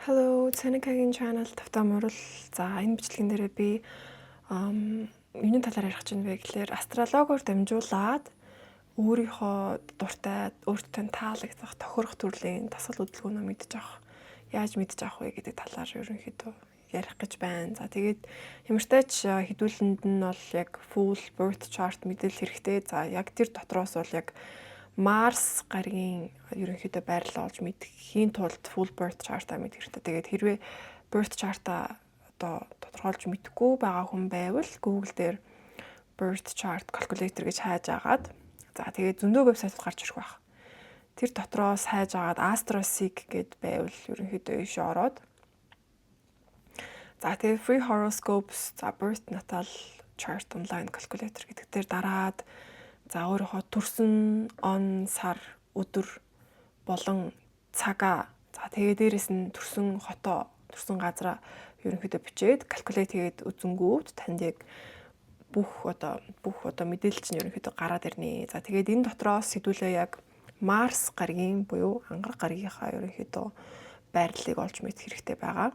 Hello, Цэнэкагийн channel тавтай морил. За, энэ бичлэгэн дээрээ би юуны талаар ярих гэж байна вэ гэхээр астрологоор дамжуулаад өөрийнхөө дуртай, өөртөө таалагдах, тохирох төрлийн дасгал хөдөлгөөнөө мэдж авах, яаж мэдж авах вэ гэдэг талаар ерөнхийдөө ярих гэж байна. За, тэгээд ямартай ч хэдүүлэнд нь бол яг full birth chart мэдээлэл хэрэгтэй. За, яг тэр дотроос бол яг Марс гаригийн ерөнхийдөө байрлал олж мэдэхийн тулд full birth chart-а мэдэх хэрэгтэй. Тэгээд хэрвээ birth chart-а одоо тодорхойлж мэдэхгүй байгаа хүн байвал Google дээр birth chart calculator гэж хайж агаад, за, тэгээд зөндөө вебсайтууд гарч ирэх байх. Тэр дотроос хайж агаад AstroSeek гэд байвал ерөнхийдөө ийшээ ороод, за, тэгээд free horoscopes, за, birth natal chart online calculator гэдэг дээр дараад, за, өөрийнхөө төрсөн он, сар, өдөр болон цагаа, за, тэгээ дээрэс нь төрсөн хотоо, төрсөн газраа ерөнхийдөө бичээд calculate хийгээд үзэнгүүт танд яг бүх одоо мэдээлэл чинь ерөнхийдөө гараад ирнэ. За, тэгээд энэ дотроос хэдүүлээ яг Марс гаригийн буюу ангараг гаригийнхаа ерөнхийдөө байрлалыг олж мэдэх хэрэгтэй байгаа.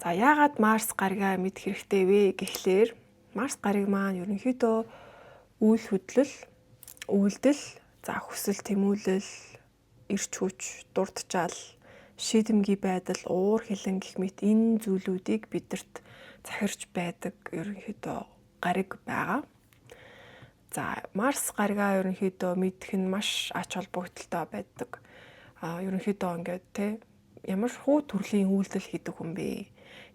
За, яагаад Марс гаригаа мэдэх хэрэгтэй вэ гэхлээр Марс гариг маань ерөнхийдөө үйл хөдлөл, үйлдэл, за, хүсэл тэмүүлэл, эрч хүч, дур тачаал, шийдэмгий байдал, уур хилэн гэх мэт энэ зүйлүүдийг бидэрт захирч байдаг ерөнхийдөө гариг байгаа. За, Марс гаригаа ерөнхийдөө мэдэх нь маш ач холбогдолтой байдаг. А ерөнхийдөө ингээд те ямар хуу төрлийн үйлдэл хийдэг хүн бэ?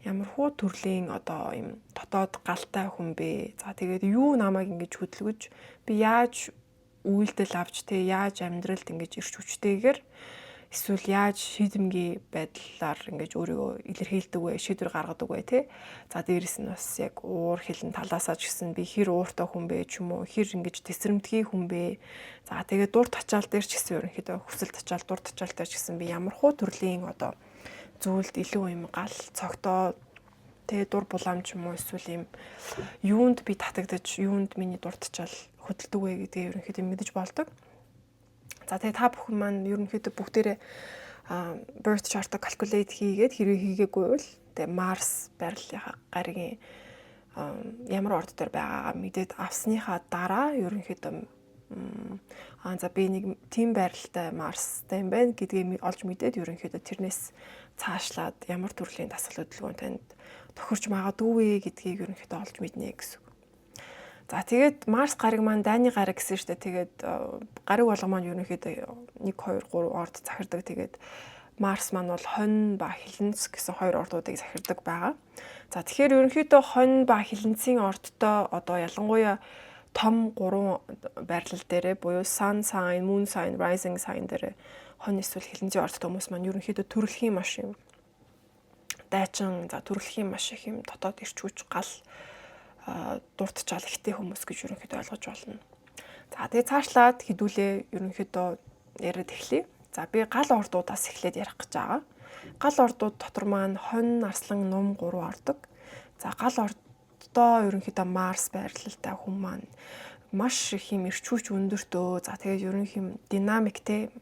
Ямар хуу төрлийн одоо юм дотоод галтай хүн бэ? За, тэгээд юу намайг ингэж хөдөлгөж, би яаж үйлдэл авч те яаж амьдралд ингэж эрч хүчтэйгээр эсвэл яаж шийдэмгий байдлаар ингэж өөрийгөө илэрхийлдэг вэ, шийдвэр гаргадаг вэ те. За, дээрэс нь бас яг уур хилэн талаасаа ч гэсэн би хэр ууртай хүн бэ ч юм уу, хэр ингэж тэсрэмтгий хүн бэ. За, тэгээд дур тачаал дээр ч гэсэн, ерөнхийдөө хүсэл тачаал, дур тачаал дээр ч гэсэн би ямар хуу төрлийн одоо зүйлд илүү юм гал цогтоо тэгээ дур булаам ч юм уу, эсвэл юм юунд би татагдаж, юунд миний дур тачаал хөдөлдөг вэ гэдгээ ерөнхийдөө мэдэж болдог. За, тэгээ та бүхэн маань ерөнхийдөө бүгдээрээ birth chart-а calculate хийгээд, хэрвээ хийгээгүй бол тэгээ Марс байрлалынхаа гаригийн ямар орд дээр байгаагаа мэдээд авсныхаа дараа ерөнхийдөө аа, за, би нэг тийм байралтай Марстай юм байна гэдгийг олж мэдээд, ерөнхийдөө тэрнээс цаашлаад ямар төрлийн дасгал хөдөлгөөн танд тохирч магадгүй вэ гэдгийг ерөнхийдөө олж мэднэ гэсэн үг. За, тэгээд Марс гариг маань дайны гариг гэсэн шүү дээ. Тэгээд гариг болго маань ерөнхийдөө 1 2 3 орд захирдаг. Тэгээд Марс маань бол хонь ба хилэнц гэсэн хоёр ордуудыг захирдаг байгаа. За, тэгэхээр ерөнхийдөө хонь ба хилэнцийн ордтой одоо ялангуяа том гурван байрлал дээрээ буюу sun sign, moon sign, rising sign дээрээ хонь эсвэл хилэнцийн ордтой хүмүүс маань ерөнхийдөө төрөлхийн маш юм дайчин, за, төрөлхийн маш их юм дотоод эрч хүч, гал дур тачаал ихтэй хүмүүс гэж ерөнхийдөө ойлгож байна. За, тэгээ цаашлаад хэдүүлээ ерөнхийдөө яриад эхлэе. За, би гал ордуудаас эхлээд ярих гэж байгаа. Гал ордууд дотор маань хонь, арслан, нум гурав ордог. За, гал орддоо ерөнхийдөө Марс байрлалтай хүн маань маш их юм эрч хүч өндөртөө. За, тэгээд ерөнхий юм динамиктэй,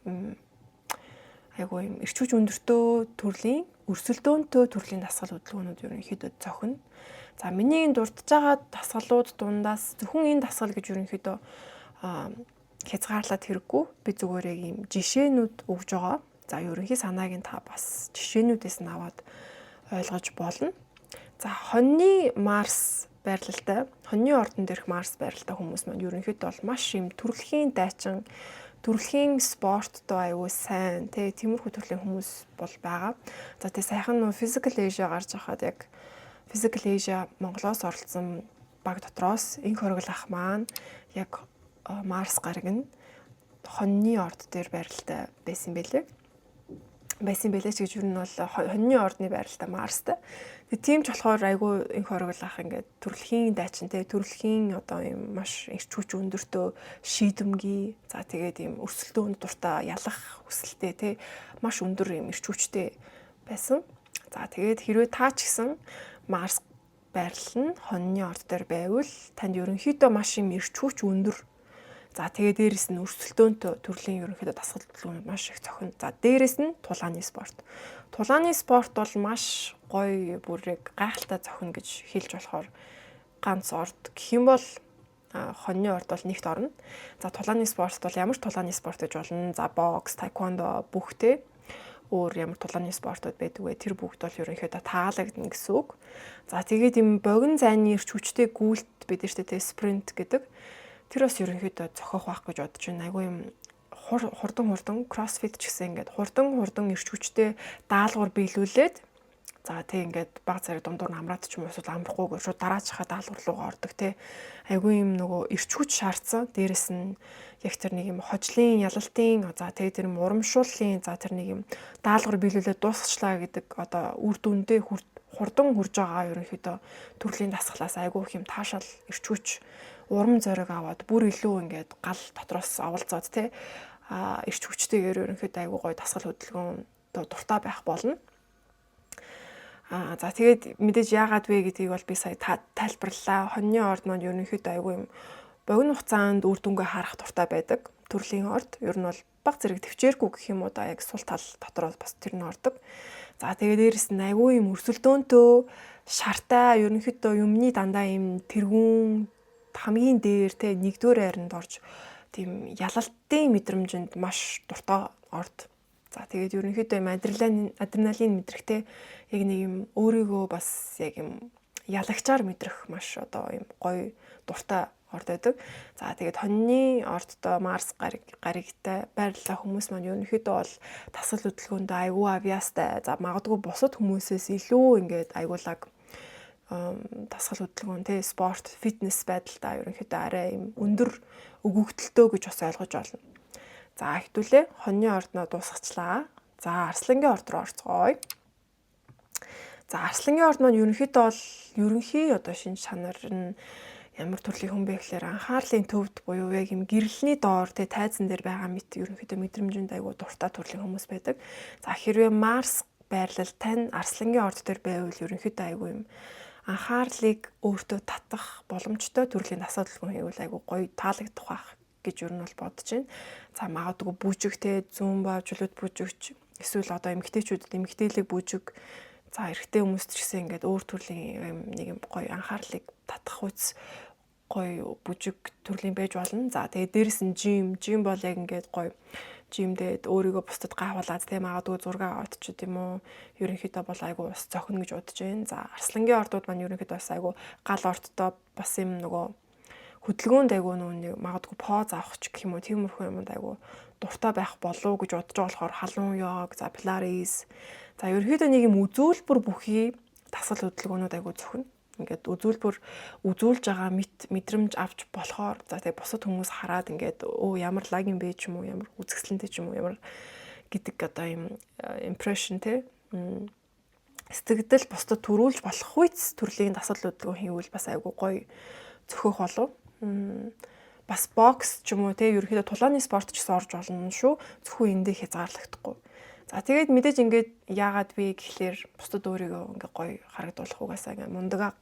айгуу юм эрч хүч өндөртөө төрлийн, өрсөлдөөнтэй төрлийн дасгал хөдөлгөөнүүд ерөнхийдөө зохино. За, миний энэ дурдж байгаа дасгалууд дундаас зөвхөн энэ дасгал гэж ерөнхийдөө хязгаарлаад хэрэггүй. Би зүгээр яг ийм жишээнүүд өгж байгаа. За, ерөнхий санааг нь та бас жишээнүүдээс нь аваад ойлгож болно. За, хоньны Марс байрлалтай, хоньны ордон дээрх Марс байрлалтай хүмүүс маань ерөнхийдөө бол маш юм төрөлхийн дайчин, төрөлхийн спорттой аюу сайн тий тиймэрхүү төрлийн хүмүүс бол байгаа. За, тий саяхан нөө Physical Asia гарч байхад яг Physical Asia Монголоос оролцсон баг дотроос инх хоригл ах маань яг Марс гараг нь хоньны орд дээр байралтай байсан байлээ ч гэж, ер нь бол хоньны ордны байралтай Марстай. Тэгээ тийм ч болохоор айгүй инх хоригл ах ингээд төрөлхийн дайчин те, төрөлхийн одоо юм маш эрч хүч өндөртөө, шийдэмгий, за, тэгээд юм өрсөлдөөнд дуртай, ялах хүсэлтэй те, маш өндөр юм эрч хүчтэй байсан. За, тэгээд хэрвээ та ч гэсэн Марс байрлал нь хоньны орд дээр байвал танд ерөнхийдөө маш юм эрч хүч өндөр. За, тэгээ дээрэс нь өрсөлдөөнтэй төрлийн ерөнхийдөө дасгал хөдөлгөөнүүд маш их зохино. За, дээрэс нь тулааны спорт. Тулааны спорт бол маш гоё, бүр яг гайхалтай зохино гэж хэлж болохоор ганц орд гэх юм бол хоньны орд бол нэгт орно. За, тулааны спорт бол ямар ч тулааны спорт гэж болно. За, бокс, таеквондо бүх те өөр ямар тулааны спортууд байдаг вэ? Тэр бүгд бол ерөнхийдөө таалагдана гэсэн үг. За, тэгээд юм богино зайны эрч хүчтэй гүйлт бид нар те спринт гэдэг. Тэр бас ерөнхийдөө зохиох байх гэж бодож байна. Айгүй юм хурдан хурдан кроссфит ч гэсэн ингээд хурдан хурдан эрч хүчтэй даалгавар биелүүлээд, за тий, ингээд баг зэрэг дундуур нь амраад ч юм уу, эсвэл амрахгүйгээр шууд дараачихаа даалгавар руугаа ордог тий. Айгүй юм нөгөө эрч хүч шаардсан. Дээрэс нь яг тэр нэг юм хожлын, ялалтын, за тий, тэр юм урамшууллын, за тэр нэг юм даалгавар биелүүлээд дуусгачлаа гэдэг одоо үр дүндээ хурдан хүрж байгаа ерөнхийдөө төрлийн дасгалаас айгүй их юм таашаал, эрч хүч, урам зориг аваад, бүр илүү ингээд гал дотроос оволцоод тий, а эрч хүчтэйгээр ерөнхийдөө айгүй гоё дасгал хөдөлгөөн дуртай байх болно. За, тэгээд мэдээж яагаад вэ гэдгийг бол би сая тайлбарлалаа. Хоньны орд маань ерөнхийдөө айгүй юм богино хугацаанд үр дүнгээ харах дуртай байдаг төрлийн орд. Ер нь бол баг зэрэг төвчээргүй гэх юм уу да, яг сул тал дотроо бас тэр нь ордог. За, тэгээд дээрэс нь айгүй юм өрсөлдөөнтөө, шартай, ерөнхийдөө юмны дандаа юм тэргүүн хамгийн дээр те нэгдүгээр байранд орж, тийм ялалтын мэдрэмжинд маш дуртай орд. За, тэгээд ерөнхийдөө юм адреналин адреналин мэдрэхтэй, яг нэг юм өөрийгөө бас яг юм ялагчаар мэдрэх маш одоо юм гоё дуртай орд байдаг. За, тэгээд хоньны ордтой Марс гариг гаригтай байрлалаа хүмүүс маань ерөнхийдөө бол дасгал хөдөлгөөндөө айгүй авьяастай. За, магадгүй бусад хүмүүсээс илүү ингээд айгуулаг дасгал хөдөлгөөн те, спорт, фитнес байдалтай ерөнхийдөө арай юм өндөр өгөгдөлтөө гэж бас ойлгож байна. За, хэвтүүлээ хоньны ордноо дуусгачлаа. За, арслангийн орд руу орцгоё. За, арслангийн орд маань ерөнхийдөө бол ерөнхий одоо шинж чанар нь ямар төрлийн хүн бэ гэхээр анхаарлын төвд буюу яг юм гэрлэний доор те тайзан дээр байгаа мэт ерөнхийдөө мэдрэмжинд айгуу дуртай төрлийн хүмүүс байдаг. За, хэрвээ Марс байрлал тань арслангийн орд дээр байвал ерөнхийдөө айгуу юм анхаарлыг өөртөө татах боломжтой төрлийн дасгал хөдөлгөөн хийвэл айгуу гоё таалагдах байх гэж ер нь бол бодож байна. За, магадгүй бүжиг те, зумба, чөлөөт бүжигч, эсвэл одоо эмэгтэйчүүдэд эмэгтэйлэг бүжиг, за эрэгтэй хүмүүст ч гэсэн ингээд өөр төрлийн юм нэг юм гоё анхаарлыг татах үз гоё бүжиг төрлийн байж болно. За, тэгээд дээрэс нь gym, gym бол яг ингээд гоё gym дээд өөрийгөө бусдад гайхуулаад тийм магадгүй зураг аваад ч гэдэм үү, ерөнхийдөө бол айгу бас зохино гэж бодож байна. За, арслангийн ордууд маань ерөнхийдөө бас айгу гал ордтой, бас юм нөгөө хөдөлгөөнд айгу нөгөө нэг магадгүй поз авах ч гэх юм уу, тиймэрхүү юмд айгу дуртай байх болов уу гэж бодож байгаа болохоор халуун йог, за пилатес, за ерөнхийдөө нэг юм үзүүлбэр бүхий дасгал хөдөлгөөнүүд айгу зохино. Ингээд үзүүлбэр үзүүлж байгаа мэт мэдрэмж авч болохоор, за тэгээ бусад хүмүүс хараад ингээд өө ямар лаг юм бэ ч юм уу, ямар үзэсгэлэнтэй ч юм уу, ямар гэдэг одоо юм impression те, сэтгэгдэл бусдад төрүүлж болох үйц төрлийн дасгал хөдөлгөөн хийвэл бас айгу гоё зөхөх болов. Бас бокс ч юм уу те, ерөнхийдөө тулааны спорт ч гэсэн орж болно шүү. Зөвхөн эндээ хязгаарлагдахгүй. За, тэгээд мэдээж ингээд яагаад вэ гэхлээр бусдад өөрийгөө ингээ гоё харагдуулах, угаасаа ингээ мундага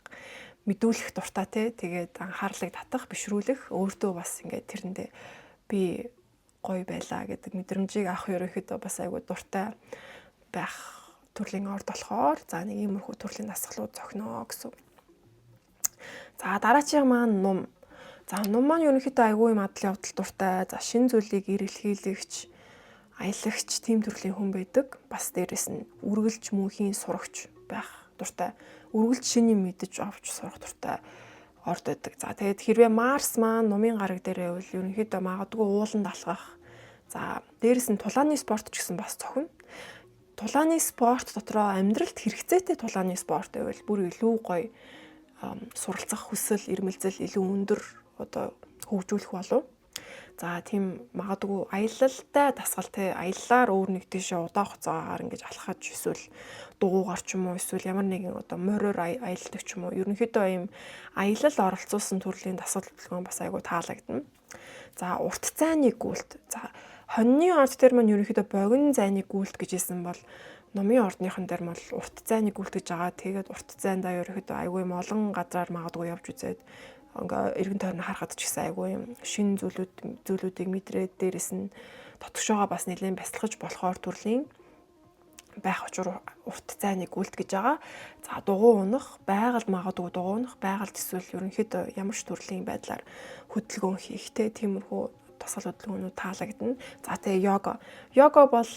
мэдүүлэх дуртай те. Тэгээд анхаарлыг татах, бишрүүлэх, өөртөө бас ингээд тэрэндээ би гоё байлаа гэдэг мэдрэмжийг авах ерөнхийдөө бас айгуу дуртай байх төрлийн орд болохоор, за, нэг иймэрхүү төрлийн дасгалууд зохино гэсэн. За, дараагийн маань нум. За, нум маань ерөнхийдөө айгүй юм адал явдал дуртай. За, шин зүйлийг эрэлхийлэгч, аялагч тийм төрлийн хүн байдаг. Бас дээрэс нь үргэлж мөнхийн сурагч байх дуртай. Үргэлж шинэ юм мэдэж авч сурах дуртай орд байдаг. За, тэгээд хэрвээ Марс маань нумын гараг дээр байвал ерөнхийдөө магадгүй ууланд алхах. За, дээрэс нь тулааны спорт ч гэсэн бас зохино. Тулааны спорт дотроо амьдралд хэрэгцээтэй тулааны спорт байвал бүр илүү гоё суралцах хүсэл, эрмэлзэл илүү өндөр одоо хөгжүүлэх болов. За, тийм магадгүй аялалтай дасгал те, аяллаар өөр нэг тийшээ удаан хугацаагаар ингэж алхаж, эсвэл дугуугаар ч юм уу, эсвэл ямар нэгэн одоо мороор аялдаг ч юм уу, ерөнхийдөө ийм аялал оролцуулсан төрлийн дасгал хөдөлгөөн бас айгүй таалагдана. За, урт зайны гүйлт. За, хоньны орд дээр маань ерөнхийдөө богино зайны гүйлт гэж хэлсэн бол нумын ордныхан дээр бол урт зайны гүйлт гэж байгаа. Тэгээд урт зайндаа ерөнхийдөө айгүй юм олон газраар магадгүй явж үзээд Ингээ эргэн тойрон харахад ч гэсэн айгүй юм шинэ зүйлүүдийг мэдрээд, дээрэс нь дотгошоогоо бас нэлээд бясалгаж болохоор төрлийн байх учир урт зайны гүйлт гэж байгаа. За, дугуй унах, байгальд магадгүй дугуй унах, байгальд эсвэл ерөнхийдөө ямар ч төрлийн байдлаар хөдөлгөөн хийх те, тиймэрхүү тусгал хөдөлгөөнүүд таалагдана. За, тэгээ йога. Йога бол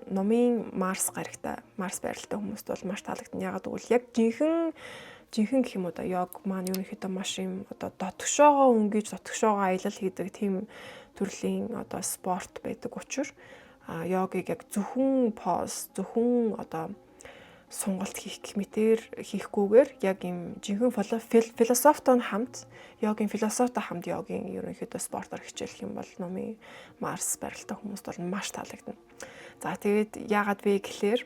нумын Марс гарагтай, Марс байралтай хүмүүст бол маш таалагдана. Ягаад гэвэл яг жинхэнэ жинхэнэ гэх юм уу да, йог маань ерөнхийдөө маш юм одоо дотгошоогоо өнгөж, дотгошоогоо аялал хийдэг тийм төрлийн одоо спорт байдаг учраас йогийг яг зөвхөн pose, зөвхөн одоо сонголт хийх гэх мэтэр хийхгүйгээр яг юм жинхэнэ философитой хамт, йогийн философитой хамт йогийн ерөнхийдөө спортоор хичээлэх юм бол нумын Марс байралтай хүмүүст бол маш таалагдана. За, тэгээд яагаад вэ гэхлээр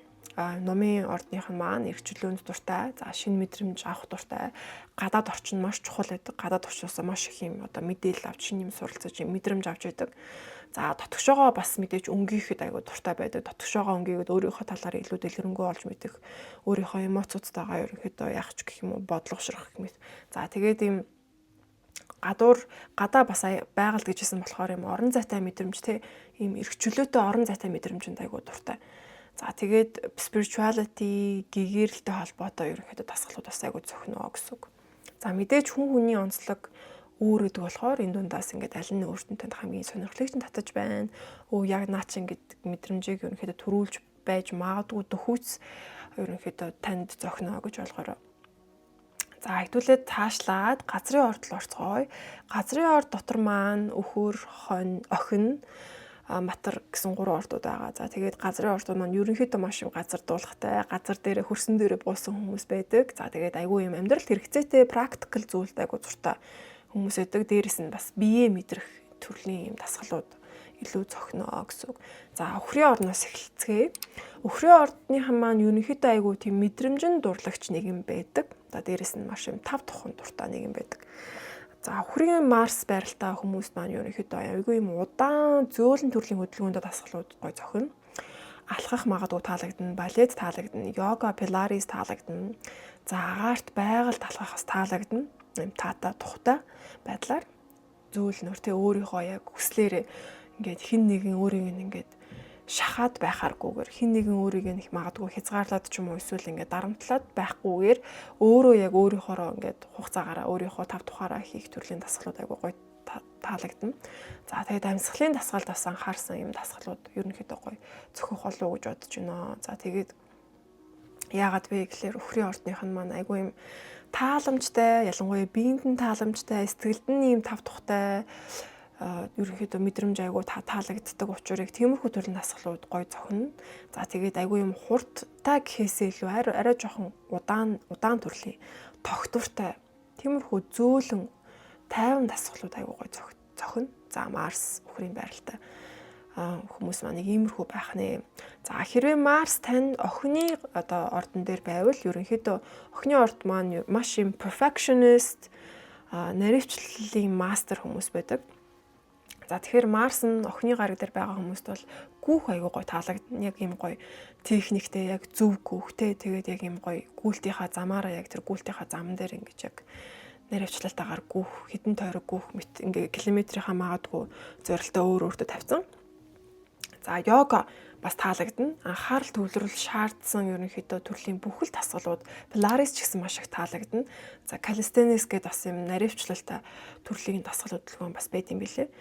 нумын ордных нь маань эрх чөлөөнд дуртай, за, шинэ мэдрэмж авах дуртай, гадаад орчин маш чухал байдаг. Гадаад орчноосоо маш их юм одоо мэдээлэл авч, шинэ юм суралцаж, юм мэдрэмж авч байдаг. За, дотгошоогоо бас мэдээж өнгийхэд айгу дуртай байдаг. Дотгошоогоо өнгийгээд өөрийнхөө талаар илүү дэлгэрэнгүй олж мэдэх, өөрийнхөө эмоцуудтайгаа ерөнхийдөө яах ч гэх юм уу, бодлогошрох гэх мэт. За, тэгээд ийм гадуур гадаа бас байгальд гэжсэн болохоор юм орон зайтай мэдрэмж те, ийм эрх чөлөөтэй орон зайтай мэдрэмжинд айгу дуртай. За, тэгээд spirituality, гэгээрэлтэй холбоотой ерөнхийдөө дасгалууд бас айгу зохино гэсэн үг. За, мэдээж хүн хүний онцлог өөр гэдэг болохоор энэ дундаас ингээд аль нь өөртөө танд хамгийн сонирхлыг чинь татаж байна. Өө, яг наа чинь гэдэг мэдрэмжийг ерөнхийдөө төрүүлж байж магадгүй дөхүүц ерөнхийдөө танд зохино гэж ойлгоорой. За, хэдүүлээд цаашлаад газрын ордол орцгоё. Газрын орд дотор маань өхөр, хонь, охин, матар гэсэн гурван ордууд байгаа. За, тэгээд газрын ордууд маань ерөнхийдөө маш юм газар дуулахтай, газар дээрээ, хөрсөн дээрээ буусан хүмүүс байдаг. За, тэгээд айгүй юм амьдралд хэрэгцээтэй practical зүйлд айгүй дуртай хүмүүс байдаг. Дээрэс нь бас бие мэдрэх төрлийн юм дасгалууд илүү зохино гэсэн үг. За, өхрийн орноос эхэлцгээе. Өхрийн ордныхан маань ерөнхийдөө айгүй тийм мэдрэмжин дурлагч нэгэн байдаг. За, дээрэс нь маш юм тав тухан дуртай нэгэн байдаг. За, өхрийн Марс байралтай хүмүүс маань ерөнхийдөө айгүй юм удаан зөөлөн төрлийн хөдөлгөөндөө дасгалууд гой зохино. Алхах магадгүй таалагдана, балет таалагдана, йога, пилатес таалагдана. За, агаарт, байгальд алхах бас таалагдана. Юм таатай тухтай байдлаар зөөлнөр тэ, өөрийнхөө яг хүслээрээ ингээд хэн нэгэн өөрийг нь ингээд шахаад байхааргүйгээр, хэн нэгэн өөрийг нь их магадгүй хязгаарлаад ч юм уу, эсвэл ингээд дарамтлаад байхгүйгээр өөрөө яг өөрийнхоороо ингээд хугацаагаараа, өөрийнхөө тав тухаараа хийх төрлийн дасгалууд айгуу гоё таалагдана. За, тэгээд амьсгалын дасгалд бас анхаарсан юм дасгалууд ерөнхийдөө гоё зохих болов уу гэж бодож байна. За, тэгээд яагаад вэ гэхлээр өхрийн ордных нь маань айгүй юм тааламжтай, ялангуяа биед нь тааламжтай, сэтгэлд нь ийм тав тухтай, ерөнхийдөө мэдрэмж айгүй таалагддаг учраас тиймэрхүү төрлийн дасгалууд гоё зохино. За, тэгээд айгүй юм хурдтай гэхээсээ илүү арай арай жоохон удаан удаан төрлийн тогтвортой тиймэрхүү зөөлөн тайван дасгалууд айгүй гоё зохино. За, Марс өхрийн байралтай хүмүүс маань нэг иймэрхүү байх нэ. За, хэрвээ Марс тань охины одоо ордон дээр байвал ерөнхийдөө охины орд маань маш юм perfectionist, наривчлалын мастер хүмүүс байдаг. За, тэгэхээр Марс нь охины гараг дээр байгаа хүмүүст бол гүүх айгуу гоё таалагдана. Яг ийм гоё техниктэй, яг зөв гүүхтэй. Тэгээд яг ийм гоё гүйлтийнхаа замаараа, яг тэр гүйлтийнхаа зам дээр ингэж яг наривчлалтаагаар гүүх, хэдэн тойрог гүүх мэт ингээ километрийнхаа магадгүй зорилтоо өөр өөртөө тавьсан. За, йога бас таалагдана. Анхаарал төвлөрөл шаардсан ерөнхийдөө төрлийн бүхэл дасгалууд, пилатес ч гэсэн маш их таалагдана. За, calisthenics гэдэг бас юм наривчлалтай төрлийн дасгал хөдөлгөөн бас байд юм билээ.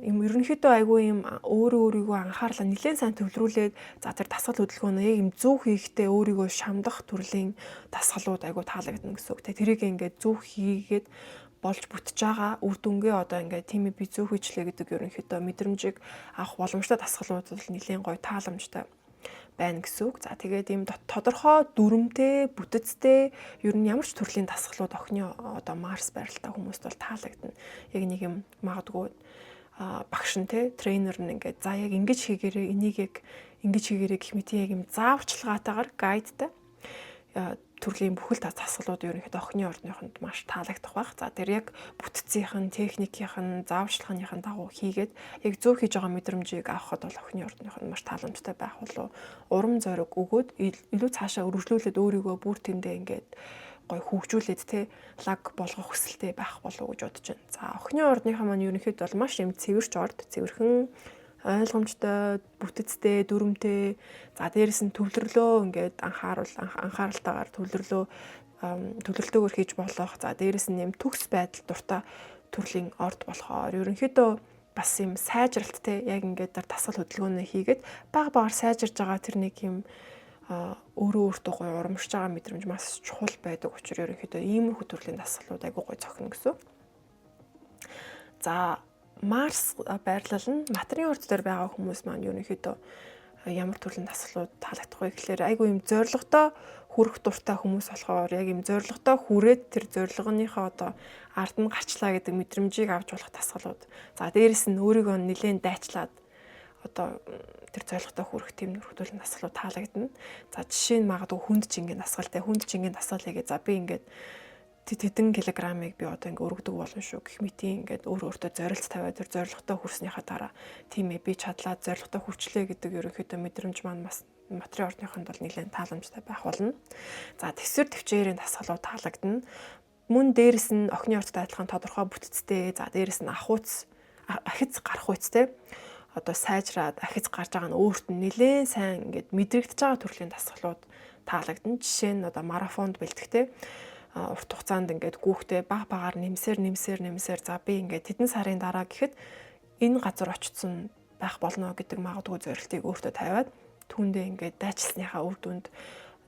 Юм ерөнхийдөө айгүй юм өөрөө өөрийгөө анхаарлаа нэлээд сайн төвлөрүүлээд, за, тэр дасгал хөдөлгөөнөө яг юм зөв хийхдээ өөрийгөө шамдах төрлийн дасгалууд айгүй таалагдана гэсэн үг. Тэ, тэрийг ингээд зөв хийгээд болж бүтэж байгаа үр дүнгээ одоо ингээд тийм би зөв хийчлээ гэдэг ерөнхийдөө мэдрэмжийг авах боломжтой дасгалууд бол нэлээд гоё тааламжтай байна гэсэн үг. За, тэгээд ийм тодорхой дүрмтэй, бүтэцтэй ер нь ямар ч төрлийн дасгалууд охины одоо Марс байралтай хүмүүст бол таалагдана. Яг нэг юм магадгүй багш нь те, тренер нь ингээд за, яг ингэж хийгээрэй, энийг яг ингэж хийгээрэй гэх мэт яг юм зааварчилгаатайгаар guide тай төрлийн бүхэл дасгалууд ерөнхийдөө охины ордныхонд маш таалагдах байх. За, тэр яг бүтцийнх нь, техникийнх нь, зааварчилгааных нь дагуу хийгээд яг зөв хийж байгаа мэдрэмжийг авахад бол охины ордных нь маш тааламжтай байх болов. Урам зориг өгөөд илүү цаашаа өргөжлүүлээд өөрийгөө бүр тэндээ ингээд гой хөгжүүлээд те лаг болгох хүсэлтэй байх болов уу гэж бодож байна. За, охины ордныхаа маань ерөнхийдөө бол маш юм цэвэрч орд, цэвэрхэн, ойлгомжтой, бүтэцтэй, дүрмтэй. За, дээрэс нь төвлөрлөө ингээд анхааралтайгаар төвлөрөлтөөр хийж болох. За, дээрэс нь юм төгс байдал дуртай төрлийн орд болохоор ерөнхийдөө бас юм сайжралттай, яг ингээд дасгал хөдөлгөөнөө хийгээд баг багаар сайжирж байгаа тэр нэг юм өөрөө өөртөө гоё урамшиж байгаа мэдрэмж маш чухал байдаг учраас ерөнхийдөө иймэрхүү төрлийн дасгалууд айгуу гоё зохино гэсэн. За, Марс байрлал нь матрийн орд дээр байгаа хүмүүс маань ерөнхийдөө ямар төрлийн дасгалууд таалагдах вэ гэхлээр айгүй юм зоригтой хүрэх дуртай хүмүүс болохоор яг юм зоригтой хүрээд тэр зорилгоныхоо одоо ард нь гарчлаа гэдэг мэдрэмжийг авч болох дасгалууд. За, дээрэс нь өөрийгөө нэлээд дайчлаад одоо тэр зорилготой хүрэх тийм нөхөдлийн дасгалууд таалагдана. За, жишээ нь магадгүй хүнд жингийн дасгалтай, хүнд жингийн дасгал хийгээ, за, би ингээд тэдэн килограммыг би одоо ингээ өргөдөг болно шүү гэх мэтийн ингээд өөр өөртөө зорилт тавиад тэр зорилготой хүрснийхаа дараа тийм ээ, би чадлаа, зорилготой хүрчлээ гэдэг ерөнхийдөө мэдрэмж маань бас матрийн ордныхонд бол нэлээд тааламжтай байх болно. За, тэсвэр төвчээрийн дасгалууд таалагдана. Мөн дээрэс нь охины ордтой адилхан тодорхой бүтцтэй. За, дээрэс нь ахуйц ахиц гарах үедтэй одоо сайжраад ахиц гарч байгаа нь өөрт нь нэлээд сайн ингээд мэдрэгдэж байгаа төрлийн дасгалууд таалагдана. Жишээ нь одоо марафонд бэлтгэхдээ урт хугацаанд ингээд гүүхтэй баг багаар нэмсээр нэмсээр нэмсээр, за, би ингээд тэдэн сарын дараа гэхэд энэ газар очсон байх болно гэдэг магадгүй зорилтыг өөртөө тавиад түүндээ ингээд дайчилсныхаа үр дүнд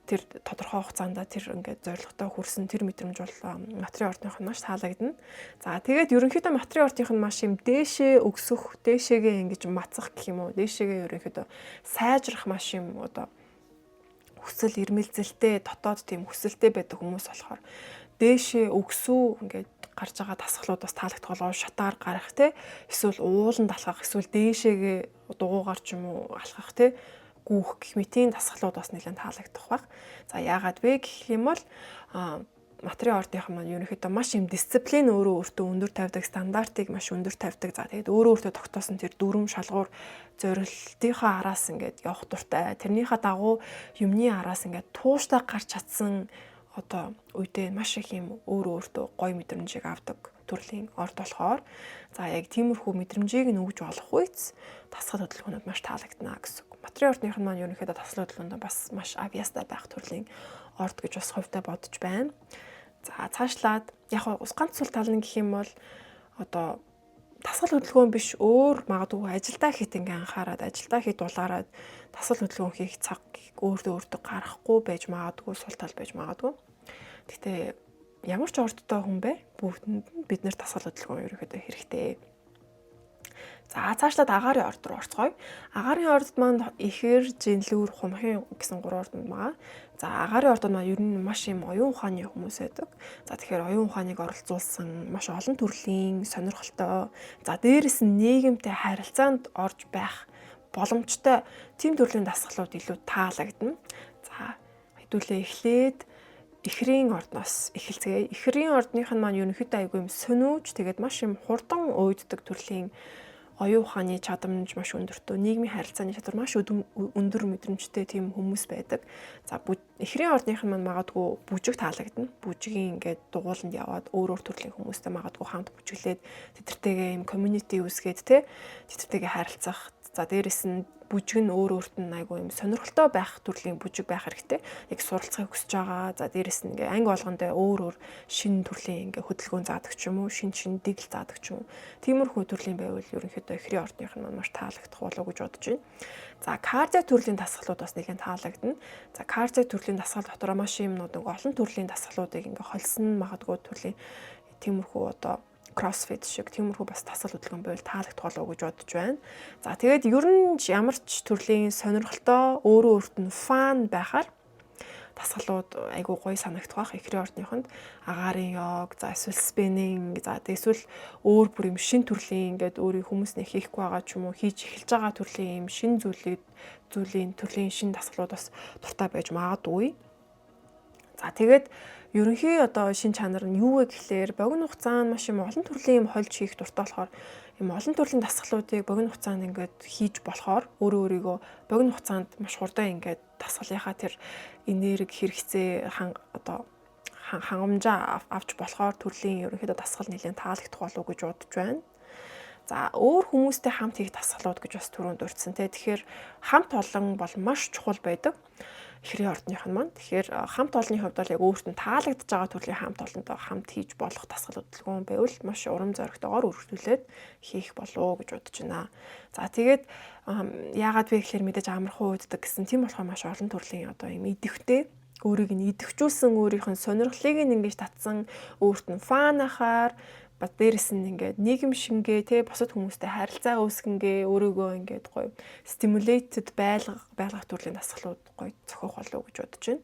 тэр тодорхой хугацаанд тэр ингээд зорилготой хүрсэн тэр мэдрэмж бол матрийн ордных нь маш таалагдана. За, тэгээд ерөнхийдөө матрийн ордных нь маш юм дээшээ өксөх, дээшээгээ ингэж мацах гэх юм уу, дээшээгээ ерөнхийдөө сайжрах маш юм одоо хүсэл эрмэлзэлтэй, дотоод тийм хүсэлтэй байдаг хүмүүс болохоор дээшээ өгсүү ингээд гарч байгаа дасгалууд бас таалагдах болоо, шатаар гарах те, эсвэл ууланд алхах, эсвэл дээшээгээ дугуугаар ч юм уу алхах те, гүүх гэх мэтийн дасгалууд бас нэлээд таалагдах баг. За, яагаад вэ гэх юм бол матрийн ордынхан маань ерөнхийдөө маш юм дисциплин өөрөө өөртөө өндөр тавьдаг, стандартыг маш өндөр тавьдаг. За, тэгээд өөрөө өөртөө тогтоосон тэр дүрм шалгуур зорилтынхаа араас ингээд явах дуртай. Тэрнийхээ дагуу юмны араас ингээд тууштай гарч чадсан одоо үедээ маш их юм өөрөө өөртөө гоё мэдрэмжийг авдаг төрлийн орд болохоор, за, яг тиймэрхүү мэдрэмжийг нь өгж болох үйц дасгал хөдөлгөөнүүд маш таалагдана гэсэн үг. Матрийн ордных нь маань ерөнхийдөө дасгал хөдөлгөөнд бас маш авьяастай байх төрлийн орд гэж бас хувьдаа бодож байна. За, цаашлаад яг ус ганц сул тал нь гэх юм бол одоо дасгал хөдөлгөөн биш, өөр магадгүй ажилдаа хит ингээ анхаарад, ажилдаа хит улаарад дасгал хөдөлгөөн хийх цаг өөртөө өөртөө гаргахгүй байж магадгүй, сул тал байж магадгүй. Гэтэ ямар ч ордтой хүн бэ? Бүгдэнд нь бид нэр дасгал хөдөлгөөн ерөнхийдөө хэрэгтэй. За, цаашлаад агаарын орд руу орцгоё. Агаарын ордод маань ихэр, жинлүүр, хумхын гэсэн гурван орд байгаа. За, агаарын ордод маань ер нь маш юм оюун ухааны хүмүүс байдаг. За, тэгэхээр оюун ухааныг оролцуулсан маш олон төрлийн сонирхолтой. За, дээрэс нь нийгэмтэй харилцаанд орж байх боломжтой тийм төрлийн дасгалууд илүү таалагдана. За, хэдүүлээ эхлээд ихрийн ордноос эхэлцгээе. Ихрийн ордных нь маань ерөнхийдөө айгүй юм сөнөөж, тэгээд маш юм хурдан уйддаг төрлийн оюун ухааны чадамж маш өндөртөө, нийгмийн харилцааны чадвар маш өндөр мэдрэмжтэй тийм хүмүүс байдаг. За, ихрийн ордных нь маань магадгүй бүжиг таалагдана. Бүжгийн ингээд дугууланд яваад өөр өөр төрлийн хүмүүстэй магадгүй хамт бүжиглээд тэдэртэйгээ юм community үүсгээд те, тэдэртэйгээ харилцах. За, дээрэс нь бүжиг нь өөр өөрт нь айгүй юм сонирхолтой байх төрлийн бүжиг байх хэрэгтэй. Яг суралцахыг хүсэж байгаа. За, дээрэс нь ингээ анги болгондоо өөр өөр шинэ төрлийн ингээ хөдөлгөөн заадаг ч юм уу, шин шин дэгэл заадаг ч юм уу. Тиймэрхүү төрлийн байвал ерөнхийдөө ихрийн ордных нь маш таалагдах болов уу гэж бодож байна. За, кардио төрлийн дасгалууд бас нэлээд таалагдана. За, кардио төрлийн дасгал дотор маш юмнууд олон төрлийн дасгалуудыг ингээ холсон магадгүй төрлийн тиймэрхүү одоо кроссфит шиг тиймэрхүү бас дасгал хөдөлгөөн байвал таалагдах болов уу гэж бодож байна. За, тэгээд ер нь ямар ч төрлийн сонирхолтой, өөрөө өөрт нь fun байхаар дасгалууд айгуу гоё санагдах бах. Ихрийн ордныхонд агаарын йог, за, эсвэл spinning, за, эсвэл өөр бүр юм шин төрлийн ингээд өөрийн хүмүүс нэг хийхгүй байгаа ч юм уу, хийж эхэлж байгаа төрлийн юм шин зүйлийг зүйлийн төрлийн шин дасгалууд бас дуртай байж магадгүй. За, тэгээд ерөнхий одоо шин чанар нь юу вэ гэхлээр богино хугацаанд маш юм олон төрлийн юм хольж хийх дуртай болохоор юм олон төрлийн дасгалуудыг богино хугацаанд ингээд хийж болохоор өөрөө өөрийгөө богино хугацаанд маш хурдан ингээд дасгалынхаа тэр энерги хэрэгцээ одоо хангамжаа авч болохоор төрлийн ерөнхийдөө дасгал нэлээд таалагдах болов уу гэж бодож байна. За, өөр хүмүүстэй хамт хийх дасгалууд гэж бас түрүүнд дурдсан те. Тэгэхээр хамт олон бол маш чухал байдаг эхрийн ордных нь маань. Тэгэхээр хамт олонны хувьд бол яг өөрт нь таалагдж байгаа төрлийн хамт олонтой хамт хийж болох дасгал хөдөлгөөн байвал маш урам зоригтойгоор өргөжлүүлээд хийх болов гэж бодож байна. За, тэгээд яагаад вэ гэхээр мэдээж амархан уйддаг гэсэн. Тийм болохоор маш олон төрлийн одоо юм идэвхтэй, өөрийг нь идэвхжүүлсэн, өөрийнх нь сонирхлыг нь ингэж татсан, өөрт нь fun ахаар ба дээрэс нь ингээд нийгэм шингээ те, бусад хүмүүстэй харилцаа үүсгэнгээ өөрийгөө ингээд гоё stimulated байлгах төрлийн дасгалууд гоё зохиох болов уу гэж бодож байна.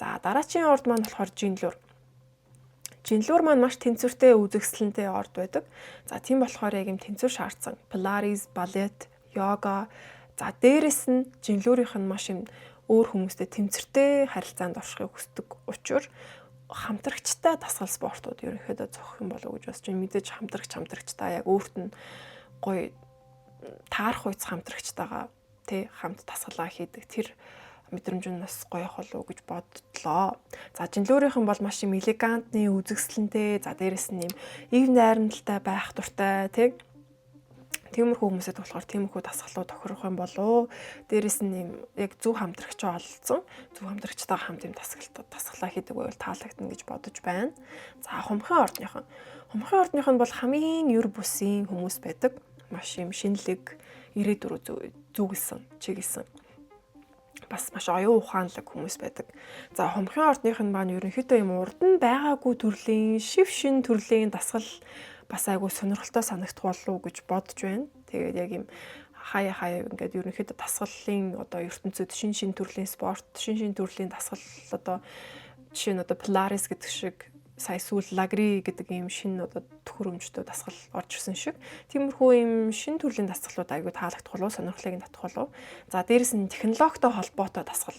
За, дараачийн орд маань болохоор жинлүүр. Жинлүүр маань маш тэнцвэртэй үзэгсэлэнтэй орд байдаг. За, тийм болохоор яг юм тэнцвэр шаардсан. Pilates, балет, йога. За, дээрэс нь жинлүүрийнх нь маш юм өөр хүмүүстэй тэнцвэртэй харилцаанд оршихыг хүсдэг учраас хамтрагчтай дасгал спортууд ерөнхийдөө зохих юм болов уу гэж бодож байна. Мэдээж хамтрагчтай яг өөрт нь гоё таарах үйц хамтрагчтайгаа тий хамт дасгалаа хийдэг тэр мэдрэмж нь бас гоё болов уу гэж бодлоо. За, жинлүүрийнхэн бол маш юм элегантны үзэгсэлэнтэй, за, дээрэс нь юм ив найрамдалтай байх дуртай тий. Тиймэрхүү хүмүүсэд болохоор тиймэрхүү дасгалууд тохирох юм болов. Дээрэс нь юм яг зөв хамтрагчаа олцсон. Зөв хамтрагчтайгаа хамт юм дасгалаа хийдэг байвал таалагдана гэж бодож байна. За, хумхын ордныхон. Хумхын ордных нь бол хамгийн ер бусын хүмүүс байдаг. Маш юм шинэлэг, ирээдүй рүү зүгэлсэн, чиглэсэн, бас маш оюун ухаанлаг хүмүүс байдаг. За, хумхын ордных нь маань ерөнхийдөө юм урд нь байгаагүй төрлийн, шив шин төрлийн дасгал бас айгүй сонирхолтой санагдах болов уу гэж бодож байна. Тэгээд яг юм хаяа хаяа ингээд ерөнхийдөө дасгалын одоо ертөнцид шин шин төрлийн спорт, шин шин төрлийн дасгал, одоо жишээ нь одоо Pilates гэдэг шиг, сая сүүл Lagree гэдэг ийм шинэ одоо төхөөрөмжтэй дасгал орж ирсэн шиг, тиймэрхүү ийм шинэ төрлийн дасгалууд айгүй таалагдах болов, сонирхлыг нь татах болов. За, дээрэс нь технологитой холбоотой дасгал.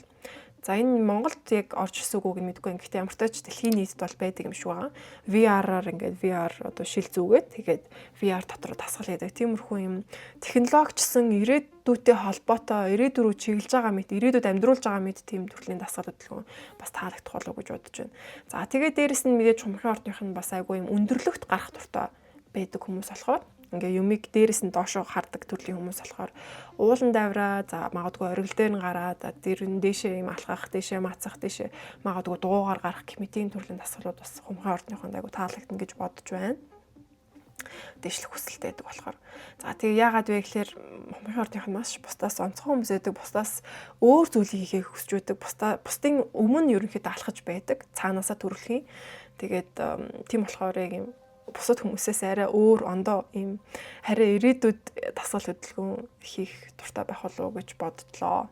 За, энэ Монголд яг орж ирсэн үгүйг нь мэдэхгүй юм. Гэхдээ ямар ч тач дэлхийн нийтэд бол байдаг юм шиг байгаа. VR-аар ингээд VR одоо шил зүүгээд, тэгээд VR дотор дасгал хийдэг. Тиймэрхүү юм технологичсан, ирээдүйтэй холбоотой, ирээдүй рүү чиглэж байгаа мэт, ирээдүйд амьдруулж байгаа мэт тийм төрлийн дасгал хөдөлгөөн бас таалагдах болов уу гэж бодож байна. За, тэгээд дээрэс нь мэдээж хумхын ордных нь бас айгүй юм өндөрлөгт гарах дуртай байдаг хүмүүс болохоор, ингээ юмыг дээрэс нь доошоо хардаг төрлийн хүмүүс болохоор уулан давраа, за, магадгүй оргил дээр нь гараад дээр нь дээшээ юм алхах, дээшээ мацах, дээшээ магадгүй дуугаар гарах гэх мэтийн төрлийн дасгалууд бас хумхын ордныхонд айгу таалагдана гэж бодож байна, дээшлэх хүсэлтэй байдаг болохоор. За, тэгээ яагаад вэ гэхээр хумхын ордных нь маш бусдаас онцгой хүмүүс байдаг, бусдаас өөр зүйлийг хийхийг хүсэж байдаг, бусдын өмнө ерөнхийдөө алхаж байдаг, цаанаасаа төрөлхийн. Тэгээд тийм болохоор яг юм бусад хүмүүсээс арай өөр ондоо ийм харин ирээдүйд дасгал хөдөлгөөн хийх дуртай байх болов уу гэж боддлоо.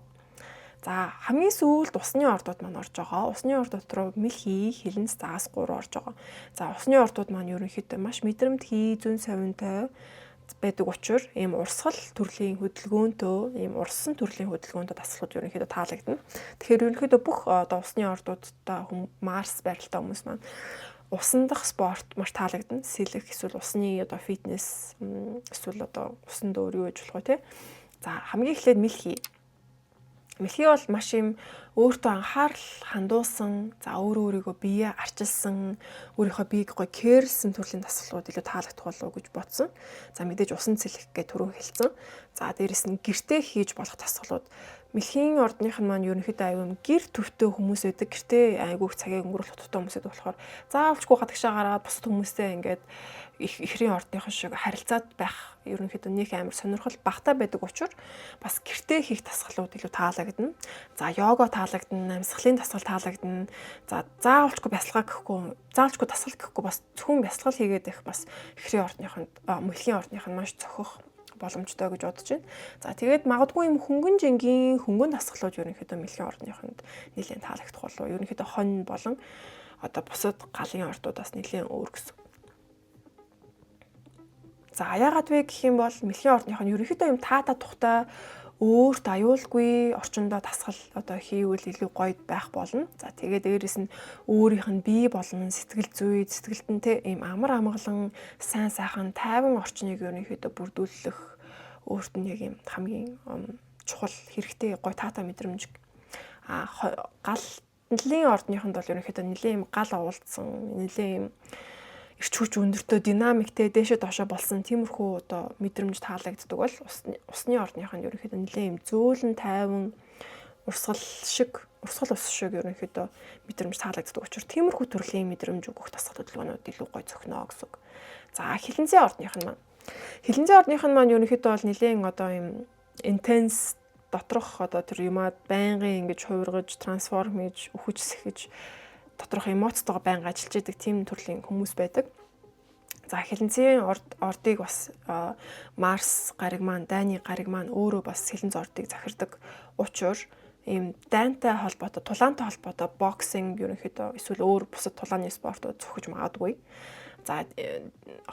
За, хамгийн сүүлд усны ордууд маань орж байгаа. Усны ордууд руу мэлхий, хилэнц, заас 3 орж байгаа. За, усны ордууд маань ерөнхийдөө маш мэдрэмтгий, зөн совинтой байдаг учраас ийм урсгал төрлийн хөдөлгөөнтөө, ийм урссан төрлийн хөдөлгөөнтэй дасгалууд ерөнхийдөө таалагдана. Тэгэхээр ерөнхийдөө бүх одоо усны ордуудтай Марс байралтай хүмүүс маань усан дах спорт маш таалагдана. Сэлэх эсвэл усны одоо фитнес, эсвэл одоо усан дөөр юу гэж болох вэ те. За, хамгийн эхлээд мэлхий. Мэлхий бол маш юм өөртөө анхаарал хандуулсан, за, өөрөө өөрийгөө бие арчилсан, өөрийнхөө биеийг гоё care лсэн төрлийн дасгалууд илүү таалагдах болов уу гэж бодсон. За, мэдээж усан сэлэх гэх түрүүн хэлсэн. За, дээрэс нь гэртээ хийж болох дасгалууд. Мэлхийн ордных нь маань ерөнхийдөө аюу юм гэр төвтэй хүмүүс байдаг. Гэртээ айгүйх цагийг өнгөрүүлэх дуртай хүмүүс байдаг болохоор заавалчгүй гадагшаа гараад бусад хүмүүстэй ингээд эхрийн ордныхон шиг харилцаад байх ерөнхийдөө нэг амар сонирхол багтаа байдаг учраас бас гэртээ хийх дасгалууд илүү таалагдана. За, йога таалагдана, амьсгалын дасгал таалагдана. За, заавалчгүй бясалгаа гэхгүй, заавалчгүй дасгал гэхгүй, бас зөвхөн бясалгал хийгээд их бас эхрийн ордныхонд, мөлхийн ордных нь маш зохих боломжтой гэж бодож байна. За, тэгээд магадгүй юм хөнгөн жингийн хөнгөн дасгалууд ерөнхийдөө мэлхийн ордныхонд нэлээд таалагдах болов. Ерөнхийдөө хонь болон одоо бусад галын ордуудаас нэлээд өөр гэсэн. За, яагаад вэ гэх юм бол мэлхийн ордных нь ерөнхийдөө юм таата тухтай өөрт аюулгүй орчиндөө дасгал одоо хийвэл илүү гоё байх болно. За, тэгээд дээрэс нь өөрийнх нь бие болон сэтгэл зүй, сэтгэлд нь те ийм амар амгалан, сайн сайхан тайван орчныг ерөнхийдөө бүрдүүлэх өөрт нь яг ийм хамгийн чухал хэрэгтэй гоё таатай мэдрэмж. А гал Хатанлын ордныхонд бол ерөнхийдөө нэлээд юм гал оволдсон, нэлээд юм эрч хүч өндөртөө динамиктэй дээшээ доошоо болсон тиймэрхүү одоо мэдрэмж таалагддаг бол усны ордныхонд ерөнхийдөө нэлээд юм зөөлөн тайван урсгал шиг, урсгал ус шиг ерөнхийдөө мэдрэмж таалагддаг учраас тиймэрхүү төрлийн мэдрэмж өгөх дасгал хөдөлгөөнүүд илүү гой зохино гэсэн үг. За, хилэнцэн ордных нь маань. Хилэнцэн ордных нь маань ерөнхийдөө бол нэлээд одоо юм intense доторх одоо тэр юмаа байнгын ингэж хувиргаж, transform хийж, үхэж сэхэж, доторх эмоцтойгоо байнга ажиллаж идэг тийм төрлийн хүмүүс байдаг. За, хилэнцгийн ордыг бас Марс гариг маань, дайны гариг маань өөрөө бас хилэнц ордыг захирдаг учир ийм дайнтай холбоотой, тулаантай холбоотой boxing ерөнхийдөө эсвэл өөр бусад тулааны спортууд зохиж магадгүй. За,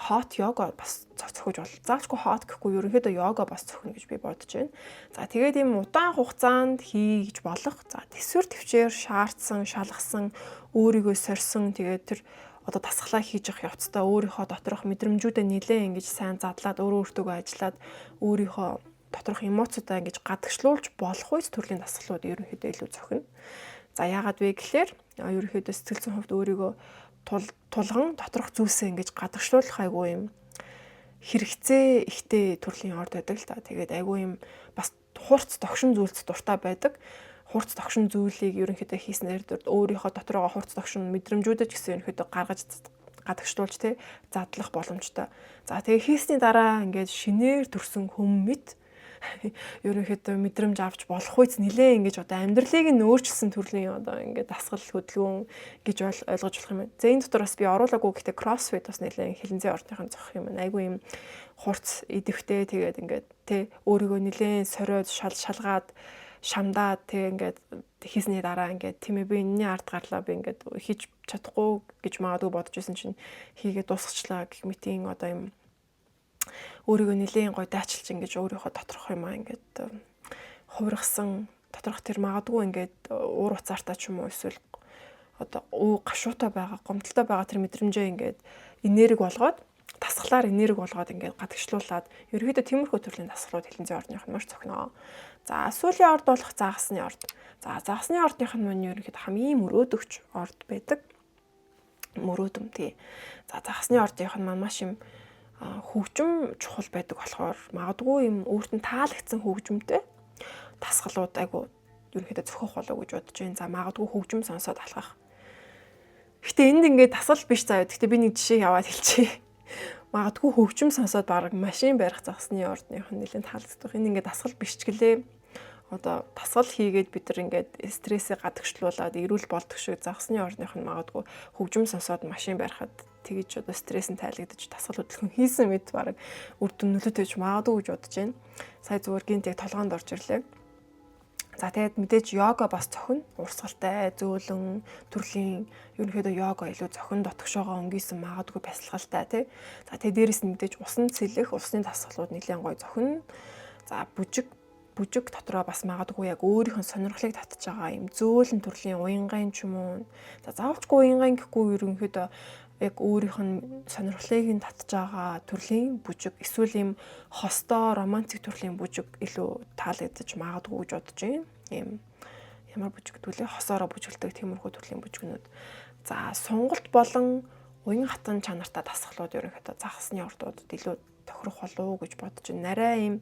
hot йога бас зохиж бол заавчгүй hot гэхгүй, ерөнхийдөө йога бас зохино гэж би бодож байна. За, тэгээд ийм удаан хугацаанд хийж болох. За, тэсвэр төвчээр шаардсан, шалгасан, өөрийгөө сорьсон, тэгээд тэр одоо дасгалаа хийж явах явцдаа өөрийнхөө доторх мэдрэмжүүдээ нэлээд ингэж сайн задлаад, өөрөө өөртөөгөө ажиллаад, өөрийнхөө доторх эмоцуудаа ингэж гадагшлуулж болох үе төрлийн дасгалууд ерөнхийдөө илүү зохино. За, яагаад вэ гэхээр ерөнхийдөө сэтгэл зүйн хувьд өөрийгөө тулган доторх зүйлсээ ингэж гадагшлуулах айгүй юм хэрэгцээ ихтэй төрлийн орд байдаг л та. Тэгээд айгүй юм бас хурц догшин зүйлс дуртай байдаг. Хурц догшин зүйлийг ерөнхийдөө хийснээр өөрийнхөө дотороо хурц догшин мэдрэмжүүдэд ч гэсэн ерөнхийдөө гаргаж гадагшлуулж те задлах боломжтой. За, тэгээ хийсний дараа ингээд шинээр төрсэн хүм мэт ерөнхийдөө мэдрэмж авч болох үйц нилээ ингэж одоо амьдралыг нь өөрчилсөн төрлийн одоо ингээд дасгал хөдөлгөөн гэж ойлгож болох юм байна. За, энэ дотор бас би оруулаагүй, гэхдээ CrossFit бас нилээ хилэнцэн ордныхын зохих юм байна. Айгүй юм хурц идэвхтэй, тэгээд ингээд тэ өөрийгөө нилээ сориод, шал шалгаад, шамдаад, тэг ингээд хийсний дараа ингээд тийм ээ, би энэний ард гарлаа, би ингээд хийж чадахгүй гэж магадгүй бодож исэн чинь хийгээд дуусгачлаа гэх мэтийн одоо юм өөрийгөө нэлээн гой дайчилж, ингэж өөрийнхөө доторх юм аа ингээд хувиргасан доторх тэр магадгүй ингээд уур уцаартай ч юм уу, эсвэл одоо уу гашуутай байгаа, гомдолтой байгаа тэр мэдрэмжээ ингээд энерги болгоод, дасгалаар энерги болгоод ингээд гадагшлуулад ерөөдөө тиймэрхүү төрлийн дасгалууд хилэнцэн ордных нь маш зохино. За, сүүлийн орд болох загасны орд. За, загасны ордных нь маань ерөнхийдөө хамгийн мөрөөдөгч орд байдаг. Мөрөөдөм тий. За, загасны ордынх нь маань маш юм хөгжим чухал байдаг болохоор магадгүй юм өөрт нь таалагдсан хөгжимтэй дасгалууд айгу ерөнхийдөө зохих болоо гэж бодож байна. За, магадгүй хөгжим сонсоод алхах. Гэтэ энд ингээд дасгал биш заяа. Гэтэ би нэг жишээ яваад хэлчихье. Магадгүй хөгжим сонсоод баг машин барих загасны ордных нь нэлээд таалагдах. Энэ ингээд дасгал биш ч гэлээ. Одоо дасгал хийгээд бид нар ингээд стрессээ гадагшлуулад эрүүл болдох шиг загасны ордных нь магадгүй хөгжим сонсоод машин барихад тэгэж одоо стресс нь тайлагдаж, дасгал хөдөлгөөн хийсэн мэт баг үр дүн нөлөөтэй ч магадгүй гэж бодож байна. Сая зүгээр гинт яг толгоонд орж ирлээ. За, тэгээд мэдээж йога бас зохино. Урсгалтай, зөөлөн төрлийн ерөнхийдөө йога илүү зохин, дотгошоогоо өнгийсөн магадгүй бясалгалтай тий. За, тэгээд дээрэс нь мэдээж усан цэлэх, усны дасгалууд нэлээд гоё зохино. За, бүжиг дотроо бас магадгүй яг өөрийнх нь сонирхлыг татж байгаа юм зөөлөн төрлийн уянгайн ч юм уу. За, заавалчгүй уянгайн гэхгүй, ерөнхийдөө яг өөрийнх нь сонирхлыг нь татж байгаа төрлийн бүжиг эсвэл ийм хостой романтик төрлийн бүжиг илүү таалагдаж магадгүй гэж бодож байна. Ийм ямар бүжиг гэдэг вэ? Хосоороо бүжиглдэг тиймэрхүү төрлийн бүжгнүүд. За, сонголт болон уян хатан чанартай дасгалууд ерөнхийдөө загасны ордуудад илүү тохирох болов уу гэж бодож байна. Арай ийм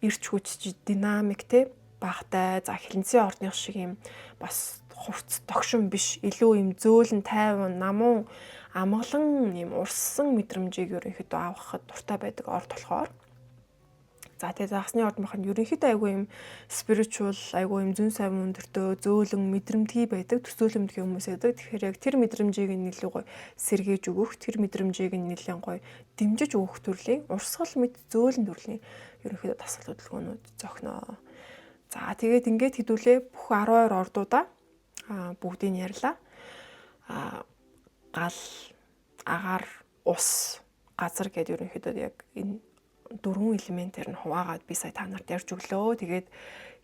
эрч хүч, динамик те багтай. За, хилэнцгийн ордных шиг ийм бас хурц догшин биш, илүү ийм зөөлөн тайван, намун, амгалан ийм урссан мэдрэмжийг ерөнхийдөө авахад дуртай байдаг орд болохоор. За, тэгээ загасны орд мах нь ерөнхийдөө айгүй юм spiritual, айгүй юм зүйн сайн өндөртөө, зөөлөн мэдрэмтгий байдаг, төсөөлөмтгий хүмүүс байдаг. Тэгэхээр яг тэр мэдрэмжийг нь илүү гоё сэргээж өгөх, тэр мэдрэмжийг нь нэлээд гоё дэмжиж өгөх төрлийн урсгал мэд зөөлөн төрлийн ерөнхийдөө дасгал хөдөлгөөнүүд зохино. За, тэгээд ингээд хэдүүлээ бүх 12 ордуудаа бүгдийг ярьлаа. Гал, агаар, ус, газар гэдээ ерөнхийдөө яг энэ дөрвөн элементээр нь хуваагаад би сая та нарт ярьж өглөө. Тэгээд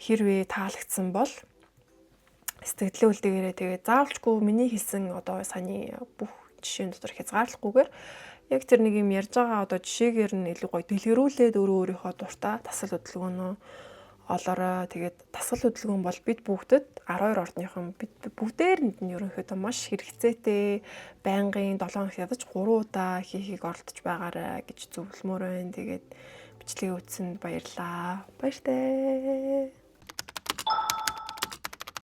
хэрвээ таалагдсан бол сэтгэлдээ үлдээгээрэй. Тэгээд заавалчгүй миний хэлсэн одоо саяны бүх жишээн дотор хязгаарлахгүйгээр яг тэр нэг юм ярьж байгаа одоо жишээгээр нь илүү гоё дэлгэрүүлээд өөрөө өөрийнхөө дуртай дасгал хөдөлгөөнөө олоорой. Тэгээд дасгалаа хийснийхаа дараа өөрийнхөө сэтгэл зүйн дасгал хөдөлгөөн бол бид бүгдэд, 12 ордныхон бид бүгдээрэнд нь ерөнхийдөө маш хэрэгцээтэй. Байнгын 7 хоногт ядаж 3 удаа хийхийг оролдож байгаарай гэж зөвлөмөр байна. Тэгээд бичлэгээ үзсэнд баярлалаа. Баяртай.